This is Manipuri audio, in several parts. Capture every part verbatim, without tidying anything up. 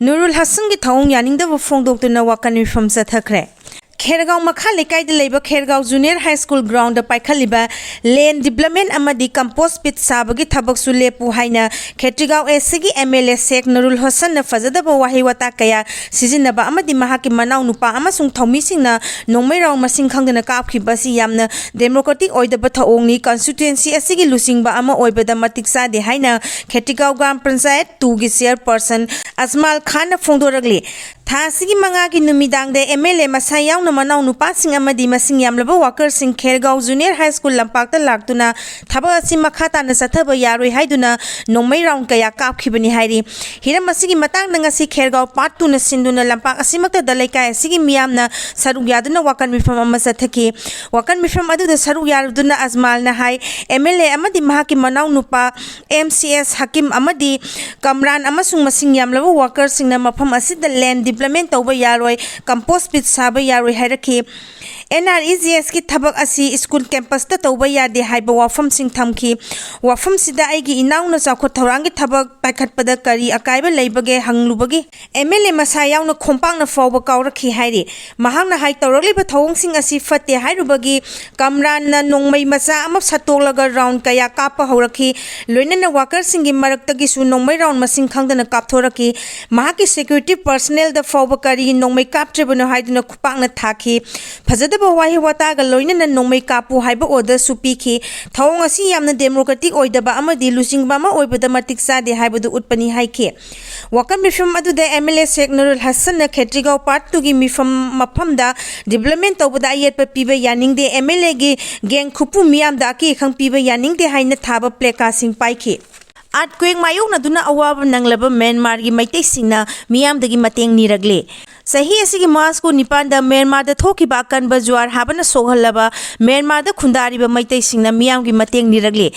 ꯅꯨꯔꯨꯜ ꯍꯁꯟꯒꯤ ꯊꯧꯑꯣꯡ ꯌꯥꯅꯤꯡꯗꯕ ꯐꯣꯡꯗꯣꯛꯇꯨꯅ ꯋꯥꯀꯟ ꯃꯤꯐꯝ ꯆꯠꯊꯈ꯭ꯔꯦ꯫ ꯈꯦꯔꯒꯥꯎ ꯃꯈꯥ ꯂꯩꯀꯥꯏꯗ ꯂꯩꯕ ꯈꯦꯔꯒꯥꯎ ꯖꯨꯅꯤꯌꯔ ꯍꯥꯏ ꯁ꯭ꯀꯨꯜ ꯒ꯭ꯔꯥꯎꯟꯗ ꯄꯥꯏꯈꯠꯂꯤꯕ ꯂꯦꯟ ꯗꯤꯕ꯭ꯂꯞꯃꯦꯟ ꯑꯃꯗꯤ ꯀꯝꯄꯣꯁ ꯄꯤꯠ ꯁꯥꯕꯒꯤ ꯊꯕꯛꯁꯨ ꯂꯦꯞꯄꯨ ꯍꯥꯏꯅ ꯈꯦꯇ꯭ꯔꯤꯒꯥꯎ ꯑꯦꯁꯤꯒꯤ M L A Sheikh Nurul ꯍꯁꯟꯅ ꯐꯖꯗꯕ ꯋꯥꯍꯩ ꯋꯥꯇꯥ ꯀꯌꯥ ꯁꯤꯖꯤꯟꯅꯕ ꯑꯃꯗꯤ ꯃꯍꯥꯛꯀꯤ ꯃꯅꯥꯎ ꯅꯨꯄꯥ ꯑꯃꯁꯨꯡ ꯊꯧꯃꯤꯁꯤꯡꯅ ꯅꯣꯡꯃꯩ ꯔꯥꯎꯟ ꯃꯁꯤꯡ ꯈꯪꯗꯅ ꯀꯥꯞꯈꯤꯕ ꯑꯁꯤ ꯌꯥꯝꯅ ꯗꯦꯃꯣꯀ꯭ꯔꯦꯇꯤꯛ ꯑꯣꯏꯗꯕ ꯊꯧꯑꯣꯡꯅꯤ, ꯀꯟꯁꯇꯤꯇ꯭ꯋꯦꯟꯁꯤ ꯑꯁꯤꯒꯤ ꯂꯨꯆꯤꯡꯕ ꯑꯃ ꯑꯣꯏꯕꯗ ꯃꯇꯤꯛ ꯆꯥꯗꯦ ꯍꯥꯏꯅ ꯈꯦꯇ꯭ꯔꯤꯒꯥꯎ ꯒ꯭ꯔꯥꯝ ꯄꯟꯆꯥꯌꯠ ꯇꯨꯒꯤ ꯆꯤꯌꯔꯄꯔꯁꯟ ꯑꯖꯃꯥꯜ ꯈꯥꯟꯅ ꯐꯣꯡꯗꯣꯔꯛꯂꯤ꯫ ꯊꯥ ꯑꯁꯤꯒꯤ ꯃꯉꯥꯒꯤ ꯅꯨꯃꯤꯗꯥꯡꯗ ꯑꯦꯝ ꯑꯦꯜ ꯑꯦ ꯃꯁꯥ ꯌꯥꯎꯅ ꯃꯅꯥꯎ ꯅꯨꯄꯥꯁꯤꯡ ꯑꯃꯗꯤ ꯃꯁꯤꯡ ꯌꯥꯝꯂꯕ ꯋꯥꯀꯔꯁꯤꯡ ꯈꯦꯔꯒꯥꯎ ꯖꯨꯅꯤꯌꯔ ꯍꯥꯏ ꯁ꯭ꯀꯨꯜ ꯂꯝꯄꯥꯛꯇ ꯂꯥꯛꯇꯨꯅ ꯊꯕꯛ ꯑꯁꯤ ꯃꯈꯥ ꯇꯥꯅ ꯆꯠꯊꯕ ꯌꯥꯔꯣꯏ ꯍꯥꯏꯗꯨꯅ ꯅꯣꯡꯃꯩ ꯔꯥꯎꯟ ꯀꯌꯥ ꯀꯥꯞꯈꯤꯕꯅꯤ ꯍꯥꯏꯔꯤ꯫ ꯍꯤꯔꯝ ꯑꯁꯤꯒꯤ ꯃꯇꯥꯡꯗ ꯉꯁꯤ ꯈꯦꯔꯒꯥꯎ ꯄꯥꯔꯠ ꯇꯨꯅ ꯁꯤꯟꯗꯨꯅ ꯂꯝꯄꯥꯛ ꯑꯁꯤꯃꯛꯇꯗ ꯂꯩꯀꯥꯏ ꯑꯁꯤꯒꯤ ꯃꯤꯌꯥꯝꯅ ꯁꯔꯨꯛ ꯌꯥꯗꯨꯅ ꯋꯥꯀꯟ ꯃꯤꯐꯝ ꯑꯃ ꯆꯠꯊꯈꯤ꯫ ꯋꯥꯀꯟ ꯃꯤꯐꯝ ꯑꯗꯨꯗ ꯁꯔꯨꯛ ꯌꯥꯗꯨꯅ ꯑꯖꯃꯥꯜꯅ ꯍꯥꯏ, ꯑꯦꯝ ꯑꯦꯜ ꯑꯦ ꯑꯃꯗꯤ ꯃꯍꯥꯛꯀꯤ ꯃꯅꯥꯎ ꯅꯨꯄꯥ ꯑꯦꯝ ꯁꯤ ꯑꯦꯁ ꯍꯀꯤꯝ ꯑꯃꯗꯤ ꯀꯝꯔꯥꯟ ꯑꯃꯁꯨꯡ ꯃꯁꯤꯡ ꯌꯥꯝꯂꯕ ꯋꯥꯀꯔꯁꯤꯡꯅ ꯃꯐꯝ ꯑꯁꯤꯗ ꯂꯦꯟ ꯗꯤꯕ꯭ꯂꯞꯃꯦꯟ ꯇꯧꯕ ꯌꯥꯔꯣꯏ, ꯀꯝꯄꯣꯁ ꯄꯤꯠ ꯁꯥꯕ ꯌꯥꯔꯣꯏ ꯍꯥꯏꯔꯛꯈꯤ꯫ ꯑꯦꯟ ꯑꯥꯔ ꯏ ꯖꯤ ꯑꯦꯁꯀꯤ ꯊꯕꯛ ꯑꯁꯤ ꯁ꯭ꯀꯨꯜ ꯀꯦꯝꯄꯁꯇ ꯇꯧꯕ ꯌꯥꯗꯦ ꯍꯥꯏꯕ ꯋꯥꯐꯝꯁꯤꯡ ꯊꯝꯈꯤ꯫ ꯋꯥꯐꯝꯁꯤꯗ ꯑꯩꯒꯤ ꯏꯅꯥꯎꯅ ꯆꯥꯎꯈꯠ ꯊꯧꯔꯥꯡꯒꯤ ꯊꯕꯛ ꯄꯥꯏꯈꯠꯄꯗ ꯀꯔꯤ ꯑꯀꯥꯏꯕ ꯂꯩꯕꯒꯦ ꯍꯪꯂꯨꯕꯒꯤ ꯑꯦꯝ ꯑꯦꯜ ꯑꯦ ꯃꯁꯥ ꯌꯥꯎꯅ ꯈꯣꯡꯄꯥꯛꯅ ꯐꯥꯎꯕ ꯀꯥꯎꯔꯛꯈꯤ ꯍꯥꯏꯔꯤ꯫ ꯃꯍꯥꯛꯅ ꯍꯥꯏ, ꯇꯧꯔꯛꯂꯤꯕ ꯊꯧꯑꯣꯡꯁꯤꯡ ꯑꯁꯤ ꯐꯠꯇꯦ ꯍꯥꯏꯔꯨꯕꯒꯤ ꯀꯝꯔꯥꯟꯅ ꯅꯣꯡꯃꯩ ꯃꯆꯥ ꯑꯃ ꯁꯠꯇꯣꯛꯂꯒ ꯔꯥꯎꯟ ꯀꯌꯥ ꯀꯥꯞꯄ ꯍꯧꯔꯛꯈꯤ꯫ ꯂꯣꯏꯅꯅ ꯋꯥꯀꯔꯁꯤꯡꯒꯤ ꯃꯔꯛꯇꯒꯤꯁꯨ ꯅꯣꯡꯃꯩ ꯔꯥꯎꯟ ꯃꯁꯤꯡ ꯈꯪꯗꯅ ꯀꯥꯞꯊꯣꯔꯛꯈꯤ꯫ ꯃꯍꯥꯛꯀꯤ ꯁꯦꯀ꯭ꯌꯨꯔꯤꯇꯤ ꯄꯔꯁꯅꯦꯜꯗ ꯐꯥꯎꯕ ꯀꯔꯤ ꯅꯣꯡꯃꯩ ꯀꯥꯞꯇ꯭ꯔꯤꯕꯅꯣ ꯍꯥꯏꯗꯨꯅ ꯈꯨꯄꯥꯛꯅ ꯊꯥꯈꯤ꯫ ꯐꯖꯗꯕ ꯋꯥꯍꯩ ꯋꯥꯇꯥꯒ ꯂꯣꯏꯅꯅ ꯅꯣꯡꯃꯩ ꯀꯥꯞꯄꯨ ꯍꯥꯏꯕ ꯑꯣꯔꯗꯔꯁꯨ ꯄꯤꯈꯤ꯫ ꯊꯧꯑꯣꯡ ꯑꯁꯤ ꯌꯥꯝꯅ ꯗꯦꯃꯣꯀ꯭ꯔꯦꯇꯤꯛ ꯑꯣꯏꯗꯕ ꯑꯃꯗꯤ ꯂꯨꯆꯤꯡꯕ ꯑꯃ ꯑꯣꯏꯕꯗ ꯃꯇꯤꯛ ꯆꯥꯗꯦ ꯍꯥꯏꯕꯗꯨ ꯎꯠꯄꯅꯤ ꯍꯥꯏꯈꯤ꯫ ꯋꯥꯀꯟ ꯃꯤꯐꯝ ꯑꯗꯨꯗ M L A Sheikh Nurul ꯍꯁꯟꯅ ꯈꯦꯇ꯭ꯔꯤꯒꯥꯎ ꯄꯥꯔꯠ ꯇꯨꯒꯤ ꯃꯤꯐꯝ ꯃꯐꯝꯗ ꯗꯤꯕ꯭ꯂꯞꯃꯦꯟ ꯇꯧꯕꯗ ꯑꯌꯦꯠꯄ ꯄꯤꯕ ꯌꯥꯅꯤꯡꯗꯦ, ꯑꯦꯝ ꯑꯦꯜ ꯑꯦꯒꯤ ꯒꯦꯡ ꯈꯨꯄꯨ ꯃꯤꯌꯥꯝꯗ ꯑꯀꯤ ꯑꯈꯪ ꯄꯤꯕ ꯌꯥꯅꯤꯡꯗꯦ ꯍꯥꯏꯅ ꯊꯥꯕ ꯄ꯭ꯂꯦꯀꯥꯁꯤꯡ ꯄꯥꯏꯈꯤ꯫ ꯑꯥꯔꯠꯀ꯭ꯋꯦꯛ ꯃꯥꯌꯣꯛꯅꯗꯨꯅ ꯑꯋꯥꯕ ꯅꯪꯂꯕ ꯃ꯭ꯌꯥꯟꯃꯥꯔꯒꯤ ꯃꯩꯇꯩꯁꯤꯡꯅ ꯃꯤꯌꯥꯝꯗꯒꯤ ꯃꯇꯦꯡ ꯅꯤꯔꯛꯂꯦ꯫ ꯆꯍꯤ ꯑꯁꯤꯒꯤ ꯃꯥꯔꯆ ꯀꯨꯟꯅꯤꯄꯥꯟꯗ ꯃ꯭ꯌꯥꯟꯃꯥꯔꯗ ꯊꯣꯛꯈꯤꯕ ꯑꯀꯟꯕ ꯖ꯭ꯋꯥꯔ ꯍꯥꯕꯅ ꯁꯣꯛꯍꯜꯂꯕ ꯃ꯭ꯌꯥꯟꯃꯥꯔꯗ ꯈꯨꯟꯗꯥꯔꯤꯕ ꯃꯩꯇꯩꯁꯤꯡꯅ ꯃꯤꯌꯥꯝꯒꯤ ꯃꯇꯦꯡ ꯅꯤꯔꯛꯂꯦ꯫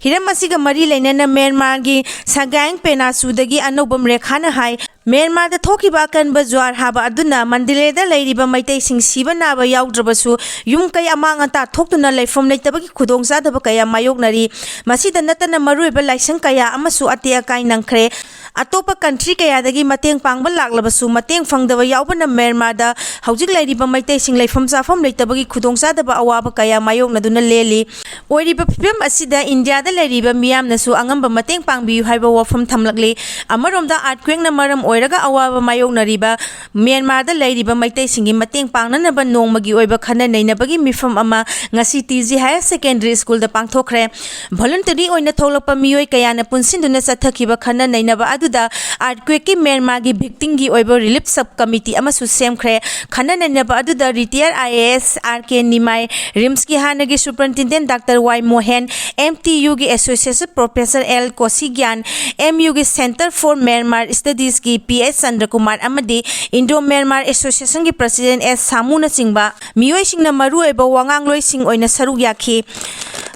ꯍꯤꯔꯝ ꯑꯁꯤꯒ ꯃꯔꯤ ꯂꯩꯅꯅ ꯃ꯭ꯌꯥꯟꯃꯥꯔꯒꯤ ꯁꯒꯥꯏꯡ ꯄꯦꯅꯥꯆꯨꯗꯒꯤ ꯑꯅꯧꯕꯝ ꯔꯦꯈꯥꯅ ꯍꯥꯏ, ꯃ꯭ꯌꯥꯟꯃꯥꯔꯗ ꯊꯣꯛꯈꯤꯕ ꯑꯀꯟꯕ ꯖ꯭ꯋꯥꯔ ꯍꯥꯕ ꯑꯗꯨꯅ ꯃꯟꯗꯂꯦꯗ ꯂꯩꯔꯤꯕ ꯃꯩꯇꯩꯁꯤꯡ ꯁꯤꯕ ꯅꯥꯕ ꯌꯥꯎꯗ꯭ꯔꯕꯁꯨ, ꯌꯨꯝ ꯀꯩ ꯑꯃꯥꯡ ꯑꯇꯥ ꯊꯣꯛꯇꯨꯅ ꯂꯩꯐꯝ ꯂꯩꯇꯕꯒꯤ ꯈꯨꯗꯣꯡꯆꯥꯗꯕ ꯀꯌꯥ ꯃꯥꯌꯣꯛꯅꯔꯤ꯫ ꯃꯁꯤꯗ ꯅꯠꯇꯅ ꯃꯔꯨꯑꯣꯏꯕ ꯂꯥꯏꯁꯪ ꯀꯌꯥ ꯑꯃꯁꯨ ꯑꯇꯦꯛ ꯑꯀꯥꯏ ꯅꯪꯈ꯭ꯔꯦ꯫ ꯑꯇꯣꯞꯄ country ꯀꯌꯥꯗꯒꯤ ꯃꯇꯦꯡ ꯄꯥꯡꯕ ꯂꯥꯛꯂꯕꯁꯨ, ꯃꯇꯦꯡ ꯐꯪꯗꯕ ꯌꯥꯎꯕꯅ ꯃ꯭ꯌꯥꯟꯃꯥꯔꯗ ꯍꯧꯖꯤꯛ ꯂꯩꯔꯤꯕ ꯃꯩꯇꯩꯁꯤꯡ ꯂꯩꯐꯝ ꯆꯥꯐꯝ ꯂꯩꯇꯕꯒꯤ ꯈꯨꯗꯣꯡꯆꯥꯗꯕ ꯑꯋꯥꯕ ꯀꯌꯥ ꯃꯥꯌꯣꯛꯅꯗꯨꯅ ꯂꯦꯜꯂꯤ꯫ ꯑꯣꯏꯔꯤꯕ ꯐꯤꯕꯝ ꯑꯁꯤꯗ ꯏꯟꯗꯤꯌꯥꯗ ꯂꯩꯔꯤꯕ ꯃꯤꯌꯥꯝꯅꯁꯨ ꯑꯉꯝꯕ ꯃꯇꯦꯡ ꯄꯥꯡꯕꯤꯌꯨ ꯍꯥꯏꯕ ꯋꯥꯐꯝ ꯊꯝꯂꯛꯂꯤ꯫ ꯑꯃꯔꯣꯝꯗ, earthquakeꯅ ꯃꯔꯝ ꯑꯣꯏꯔꯒ ꯑꯋꯥꯕ ꯃꯥꯌꯣꯛꯅꯔꯤꯕ ꯃ꯭ꯌꯥꯟꯃꯥꯔꯗ ꯂꯩꯔꯤꯕ ꯃꯩꯇꯩꯁꯤꯡꯒꯤ ꯃꯇꯦꯡ ꯄꯥꯡꯅꯅꯕ ꯅꯣꯡꯃꯒꯤ ꯑꯣꯏꯕ ꯈꯟꯅ ꯅꯩꯅꯕꯒꯤ ꯃꯤꯐꯝ ꯑꯃ ꯉꯁꯤ T G Higher Secondary Schoolꯗ ꯄꯥꯡꯊꯣꯛꯈ꯭ꯔꯦ꯫ Voluntary ꯑꯣꯏꯅ ꯊꯣꯛꯂꯛꯄ ꯃꯤꯑꯣꯏ ꯀꯌꯥꯅ ꯄꯨꯟꯁꯤꯟꯗꯨꯅ ꯆꯠꯊꯈꯤꯕ ꯈꯟꯅ ꯅꯩꯅꯕ ꯑꯗꯨꯗ earthquakeꯀꯤ ꯃ꯭ꯌꯥꯟꯃꯥꯔꯒꯤ victimꯒꯤ ꯑꯣꯏꯕ relief sub committee ꯑꯃꯁꯨ ꯁꯦꯝꯈ꯭ꯔꯦ꯫ ꯈꯟꯅ ꯅꯩꯅꯕ ꯑꯗꯨꯗ retired I A S R K Nimai, RIMSꯀꯤ ꯍꯥꯟꯅꯒꯤ superintendent Doctor Y Mohan, M T Uꯒꯤ associate professor L Koshigian, M Uꯒꯤ Centre for Myanmar Studiesꯀꯤ P S Chandrakumar ꯑꯃꯗꯤ Indo Myanmar Associationꯒꯤ president S Samuꯅꯆꯤꯡꯕ ꯃꯤꯑꯣꯏꯁꯤꯡꯅ ꯃꯔꯨꯑꯣꯏꯕ ꯋꯥꯉꯥꯡꯂꯣꯏꯁꯤꯡ ꯑꯣꯏꯅ ꯁꯔꯨꯛ ꯌꯥꯈꯤ꯫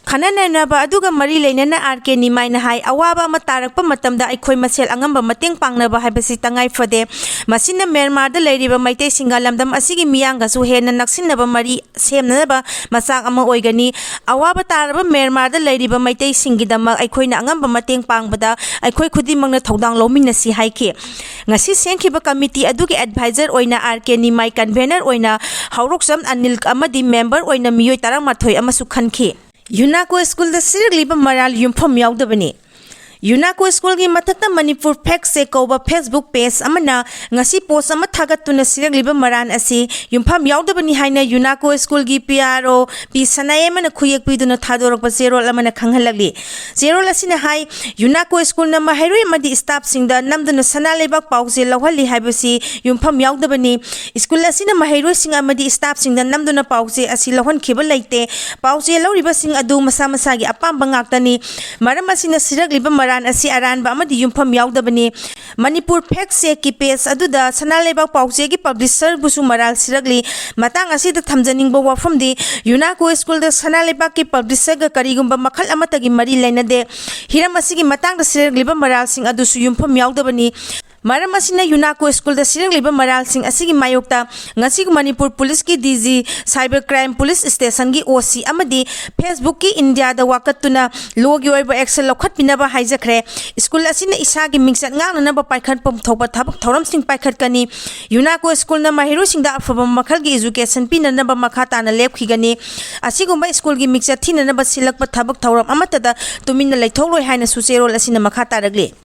ꯈꯟꯅ ꯅꯩꯅꯕ ꯑꯗꯨꯒ ꯃꯔꯤ ꯂꯩꯅꯅ R K Nimaina ꯍꯥꯏ, "ꯑꯋꯥꯕ ꯑꯃ ꯇꯥꯔꯛꯄ ꯃꯇꯝꯗ ꯑꯩꯈꯣꯏ ꯃꯁꯦꯜ ꯑꯉꯝꯕ ꯃꯇꯦꯡ ꯄꯥꯡꯅꯕ ꯍꯥꯏꯕꯁꯤ ꯇꯉꯥꯏ ꯐꯗꯦ꯫ ꯃꯁꯤꯅ ꯃ꯭ꯌꯥꯟꯃꯥꯔꯗ ꯂꯩꯔꯤꯕ ꯃꯩꯇꯩꯁꯤꯡꯒ ꯂꯝꯗꯝ ꯑꯁꯤꯒꯤ ꯃꯤꯌꯥꯝꯒꯁꯨ ꯍꯦꯟꯅ ꯅꯛꯁꯤꯟꯅꯕ ꯃꯔꯤ ꯁꯦꯝꯅꯅꯕ ꯃꯆꯥꯛ ꯑꯃ ꯑꯣꯏꯒꯅꯤ꯫ ꯑꯋꯥꯕ ꯇꯥꯔꯕ ꯃ꯭ꯌꯥꯟꯃꯥꯔꯗ ꯂꯩꯔꯤꯕ ꯃꯩꯇꯩꯁꯤꯡꯒꯤꯗꯃꯛ ꯑꯩꯈꯣꯏꯅ ꯑꯉꯝꯕ ꯃꯇꯦꯡ ꯄꯥꯡꯕꯗ ꯑꯩꯈꯣꯏ ꯈꯨꯗꯤꯡꯃꯛꯅ ꯊꯧꯗꯥꯡ ꯂꯧꯃꯤꯟꯅꯁꯤ" ꯍꯥꯏꯈꯤ꯫ ꯉꯁꯤ ꯁꯦꯝꯈꯤꯕ committee ꯑꯗꯨꯒꯤ advisor ꯑꯣꯏꯅ R K Nimai, convener ꯑꯣꯏꯅ ꯍꯧꯔꯣꯛꯆꯝ ꯑꯅꯤꯜ ꯑꯃꯗꯤ member ꯑꯣꯏꯅ ꯃꯤꯑꯣꯏ ꯇꯔꯥꯃꯥꯊꯣꯏ ꯑꯃꯁꯨ ꯈꯟꯈꯤ꯫ UNACO Schoolꯗ ꯁꯤꯔꯛꯂꯤꯕ ꯃꯔꯥꯜ ꯌꯨꯝꯐꯝ ꯌꯥꯎꯗꯕꯅꯤ꯫ UNACO Schoolꯒꯤ ꯃꯊꯛꯇ Manipur Fact Check ꯀꯧꯕ Facebook page ꯑꯃꯅ ꯉꯁꯤ post ꯑꯃ ꯊꯥꯒꯠꯇꯨꯅ ꯁꯤꯔꯛꯂꯤꯕ ꯃꯔꯥꯜ ꯑꯁꯤ ꯌꯨꯝꯐꯝ ꯌꯥꯎꯗꯕꯅꯤ ꯍꯥꯏꯅ UNACO Schoolꯒꯤ P R O P ꯁꯅꯥꯌꯥꯏꯃꯅ ꯈꯨꯌꯦꯛ ꯄꯤꯗꯨꯅ ꯊꯥꯗꯣꯔꯛꯄ ꯆꯦꯔꯣꯜ ꯑꯃꯅ ꯈꯪꯍꯜꯂꯛꯂꯤ꯫ ꯆꯦꯔꯣꯜ ꯑꯁꯤꯅ ꯍꯥꯏ, UNACO Schoolꯅ ꯃꯍꯩꯔꯣꯏ ꯑꯃꯗꯤ staffꯁꯤꯡꯗ ꯅꯝꯗꯨꯅ ꯁꯅꯥ ꯂꯩꯕꯥꯛ ꯄꯥꯎꯆꯦ ꯂꯧꯍꯜꯂꯤ ꯍꯥꯏꯕꯁꯤ ꯌꯨꯝꯐꯝ ꯌꯥꯎꯗꯕꯅꯤ꯫ School ꯑꯁꯤꯅ ꯃꯍꯩꯔꯣꯏꯁꯤꯡ ꯑꯃꯗꯤ staffꯁꯤꯡꯗ ꯅꯝꯗꯨꯅ ꯄꯥꯎꯆꯦ ꯑꯁꯤ ꯂꯧꯍꯟꯈꯤꯕ ꯂꯩꯇꯦ꯫ ꯄꯥꯎꯆꯦ ꯂꯧꯔꯤꯕꯁꯤꯡ ꯑꯗꯨ ꯃꯁꯥ ꯃꯁꯥꯒꯤ ꯑꯄꯥꯝꯕ ꯉꯥꯛꯇꯅꯤ꯫ ꯃꯔꯝ ꯑꯁꯤꯅ ꯁꯤꯔꯛꯂꯤꯕ ꯃꯔꯥꯜ ꯑꯁꯤ ꯑꯔꯥꯟꯕ ꯑꯃꯗꯤ ꯌꯨꯝꯐꯝ ꯌꯥꯎꯗꯕꯅꯤ꯫ Manipur Fact Checkꯀꯤ page ꯑꯗꯨꯗ ꯁꯅꯥ ꯂꯩꯕꯥꯛ ꯄꯥꯎꯆꯦꯒꯤ publisherꯕꯨꯁꯨ ꯃꯔꯥꯜ ꯁꯤꯔꯛꯂꯤ꯫ ꯃꯇꯥꯡ ꯑꯁꯤꯗ ꯊꯝꯖꯅꯤꯡꯕ ꯋꯥꯐꯝꯗꯤ, UNACO Schoolꯗ ꯁꯅꯥ ꯂꯩꯕꯥꯛꯀꯤ publisherꯒ ꯀꯔꯤꯒꯨꯝꯕ ꯃꯈꯜ ꯑꯃꯠꯇꯒꯤ ꯃꯔꯤ ꯂꯩꯅꯗꯦ꯫ ꯍꯤꯔꯝ ꯑꯁꯤꯒꯤ ꯃꯇꯥꯡꯗ ꯁꯤꯔꯛꯂꯤꯕ ꯃꯔꯥꯜꯁꯤꯡ ꯑꯗꯨꯁꯨ ꯌꯨꯝꯐꯝ ꯌꯥꯎꯗꯕꯅꯤ꯫ ꯃꯔꯝ ꯑꯁꯤꯅ ꯌꯨꯅꯥꯀꯣ ꯁ꯭ꯀꯨꯜꯗ ꯁꯤꯔꯛꯂꯤꯕ ꯃꯔꯥꯜꯁꯤꯡ ꯑꯁꯤꯒꯤ ꯃꯥꯌꯣꯛꯇ ꯉꯁꯤ ꯃꯅꯤꯄꯨꯔ ꯄꯨꯂꯤꯁꯀꯤ D G, cyber crime police ꯁ꯭ꯇꯦꯁꯟꯒꯤ ꯑꯣ ꯁꯤ ꯑꯃꯗꯤ ꯐꯦꯁꯕꯨꯛꯀꯤ ꯏꯟꯗꯤꯌꯥꯗ ꯋꯥꯀꯠꯇꯨꯅ ꯂꯣꯒꯤ ꯑꯣꯏꯕ ꯑꯦꯛꯁꯟ ꯂꯧꯈꯠꯄꯤꯅꯕ ꯍꯥꯏꯖꯈ꯭ꯔꯦ꯫ ꯁ꯭ꯀꯨꯜ ꯑꯁꯤꯅ ꯏꯁꯥꯒꯤ ꯃꯤꯡꯆꯠ ꯉꯥꯛꯅꯅꯕ ꯄꯥꯏꯈꯠꯐꯝ ꯊꯣꯛꯄ ꯊꯕꯛ ꯊꯧꯔꯝꯁꯤꯡ ꯄꯥꯏꯈꯠꯀꯅꯤ꯫ ꯌꯨꯅꯥꯀꯣ ꯁ꯭ꯀꯨꯜꯅ ꯃꯍꯩꯔꯣꯏꯁꯤꯡꯗ ꯑꯐꯕ ꯃꯈꯜꯒꯤ ꯏꯖꯨꯀꯦꯁꯟ ꯄꯤꯅꯅꯕ ꯃꯈꯥ ꯇꯥꯅ ꯂꯦꯞꯈꯤꯒꯅꯤ꯫ ꯑꯁꯤꯒꯨꯝꯕ ꯁ꯭ꯀꯨꯜꯒꯤ ꯃꯤꯡꯆꯠ ꯊꯤꯅꯅꯕ ꯁꯤꯜꯂꯛꯄ ꯊꯕꯛ ꯊꯧꯔꯝ ꯑꯃꯠꯇꯗ ꯇꯨꯃꯤꯟꯅ ꯂꯩꯊꯣꯛꯂꯣꯏ ꯍꯥꯏꯅꯁꯨ ꯆꯦꯔꯣꯜ ꯑꯁꯤꯅ ꯃꯈꯥ ꯇꯥꯔꯛꯂꯤ꯫